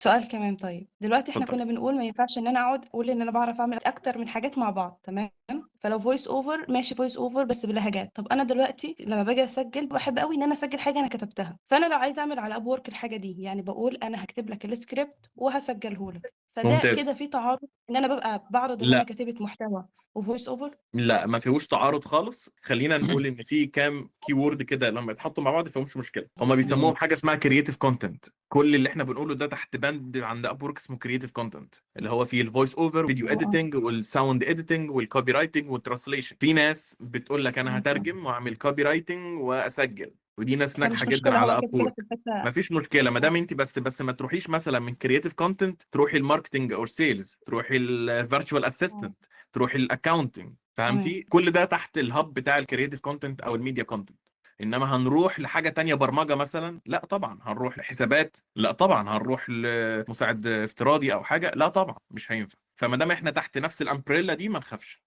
سؤال كمان. طيب دلوقتي احنا اتفضل. كنا بنقول ما ينفعش ان انا اقعد اقول ان انا بعرف اعمل اكتر من حاجات مع بعض، تمام؟ فلو voice over ماشي، voice over بس بلهجات. طب انا دلوقتي لما باجي اسجل بحب قوي ان انا اسجل حاجة انا كتبتها، فانا لو عايزه اعمل على Upwork الحاجة دي، يعني بقول انا هكتب لك السكريبت وهسجله لك، فده ممتاز. كده في تعارض ان انا ببقى بعرض ان انا لا. كاتبه محتوى و voice over؟ لا، ما فيهوش تعارض خالص. خلينا نقول ان في كام keyword كده لما يتحطوا مع بعض فيهمش مشكله. هما بيسموهم حاجة اسمها creative content. كل اللي احنا بنقوله ده تحت بند عند Upwork اسمه creative content، اللي هو فيه ال voice over، video editing، وال sound editing، وال copywriting، وال translation. في ناس بتقول لك انا هترجم واعمل copywriting واسجل، ودي ناس فمش ناجحة جدا مشكله، على هو كده كده Upwork. في الحته. مفيش مشكلة ما دام انت بس ما تروحيش مثلا من creative content تروحي ال marketing او sales، تروحي ال virtual assistant، تروحي ال accounting. فهمتي؟ كل ده تحت ال hub بتاع ال creative content او ال media content. انما هنروح لحاجة تانية، برمجة مثلا، لا طبعا. هنروح لحسابات، لا طبعا. هنروح لمساعد افتراضي او حاجه، لا طبعا، مش هينفع. فما دام احنا تحت نفس ال umbrella دي ما نخافش.